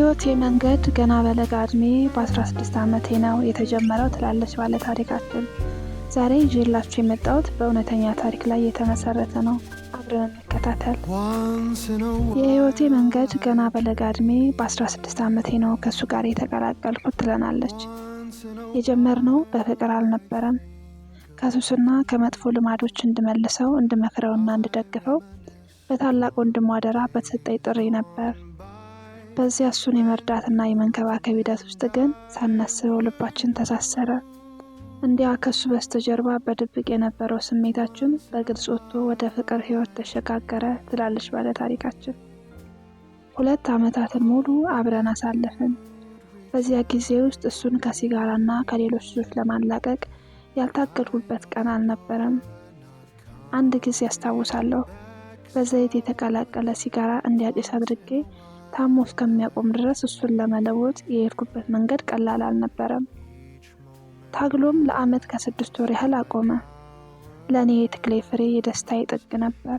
የህይወቴ መንገድ ገና በለጋ እድሜ በ16 ዓመቴ ነው የተጀመረው ትላለች ባለ ታሪካችን። ዛሬ ይዤላችሁ የመጣሁት በእውነተኛ ታሪክ ላይ የተመሰረተ ነው። አብረን እንከታተል። የህይወቴ መንገድ ገና በለጋ እድሜ በ16 ዓመቴ ነው ከእሱ ጋር የተቀላቀልኩት ትለናለች። የጀመርነው በፍቅር አልነበረም። ከሱስና ከመጥፎ ልማዶች እንድመልሰው፣ እንድመክረውና እንድደግፈው በታላቅ ወንድሙ አደራ በተሰጠኝ ጥሪ ነበር። በዚያ እሱን የመርዳትና የመንከባከብ ሂደት ውስጥ ግን ሳናስበው ልባችን ተሳሰረ። እንዲያ ከሱ በስተጀርባ በድብቅ የነበረው ስሜታችን በግልጽ ወጥቶ ወደ ፍቅር ህይወት ተሸጋገረ ትላለች ባለ ታሪካችን። 2 ዓመታትን ሙሉ አብረን አሳለፍን። በዚያ ጊዜ ውስጥ እሱን ከሲጋራና ከሌሎች ሱሶች ለማላቀቅ ያልታገልኩበት ቀን አልነበረም። አንድ ጊዜ አስታውሳለሁ። በዘይት የተቀላቀለ ሲጋራ እንዲያጨስ አድርጌ ታሞ እስከሚያቆም ድረስ እሱን ለመለወጥ የሄድኩበት መንገድ ቀላል አልነበረም። ታግሎም ለአመት ከ6 ወር ያህል አቆመ። ለኔ የትግሌ ፍሬ የደስታዬ ጥግ ነበር።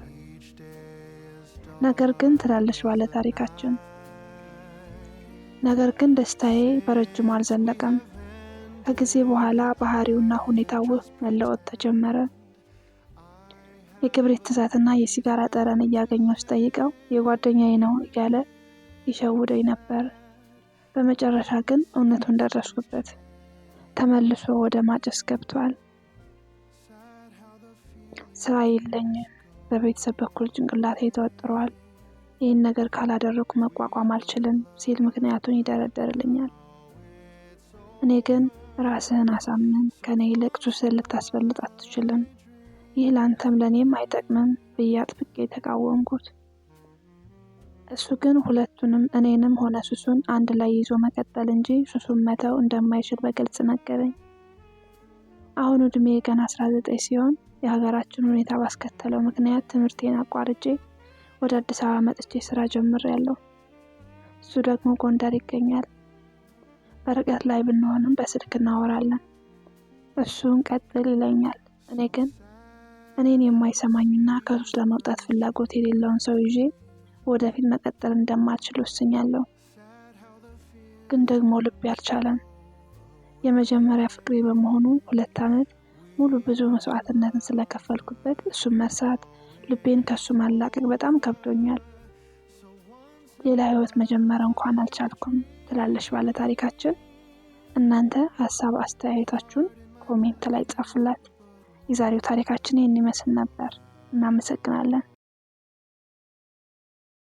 ነገር ግን ትላለች ባለ ታሪካችን፣ ነገር ግን ደስታዬ በረጅሙ አልዘለቀም። ከጊዜ በኋላ ባህሪውና ሁኔታው መለወጥ ተጀመረ። የክብሪት ትዛትና የሲጋራ ጠረን እያገኘው ስጠይቀው የጓደኛዬ ነው እያለ ይሸውደኝ ነበር። በመጨረሻ ግን እውነቱን ደረስኩበት። ተመልሶ ወደ ማጨስ ገብቷል። ስራ የለኝም። በቤተሰብ በኩል ጭንቅላቴ ተወጥሯል። ይህን ነገር ካላደረኩ መቋቋም አልችልም ሲል ምክንያቱን ይደረደርልኛል። እኔ ግን ራስህን አሳምን፣ ከኔ ይልቅ ሱስን ልታስበልጥ አትችልም፣ ይህ ላንተም ለኔም አይጠቅምም ብዬ አጥብቄ ተቃወምኩት። እሱ ግን ሁለቱንም እኔንም ሆነ ሱሱን አንድ ላይ ይዞ መቀጠል እንጂ ሱሱን መተው እንደማይችል በግልጽ ነገረኝ። አሁን እድሜ ገና 19 ሲሆን የሀገራችን ሁኔታ ባስከተለው ምክንያት ትምህርቴን አቋርጬ ወደ አዲስ አበባ መጥቼ ስራ ጀምሬያለሁ። እሱ ደግሞ ጎንደር ይገኛል። በርቀት ላይ ብንሆንም በስልክ እናወራለን። እሱን ቀጥል ይለኛል። እኔ ግን እኔን የማይሰማኝና ከሱስ ለመውጣት ፍላጎት የሌለውን ሰው ይዤ ወደፊት መቀጠል እንደማልችል ወስኛለሁ። ግን ደግሞ ልቤ አልቻለም። የመጀመሪያ ፍቅሬ በመሆኑ 2 ዓመት ሙሉ ብዙ መስዋዕትነትን ስለከፈልኩበት እሱን መርሳት፣ ልቤን ከሱ ማላቀቅ በጣም ከብዶኛል። ሌላ ህይወት መጀመር እንኳን አልቻልኩም ትላለች ባለ ታሪካችን። እናንተ ሀሳብ አስተያየታችሁን comment ላይ ጻፉላት። የዛሬው ታሪካችን ይህን ይመስል ነበር። እናመሰግናለን።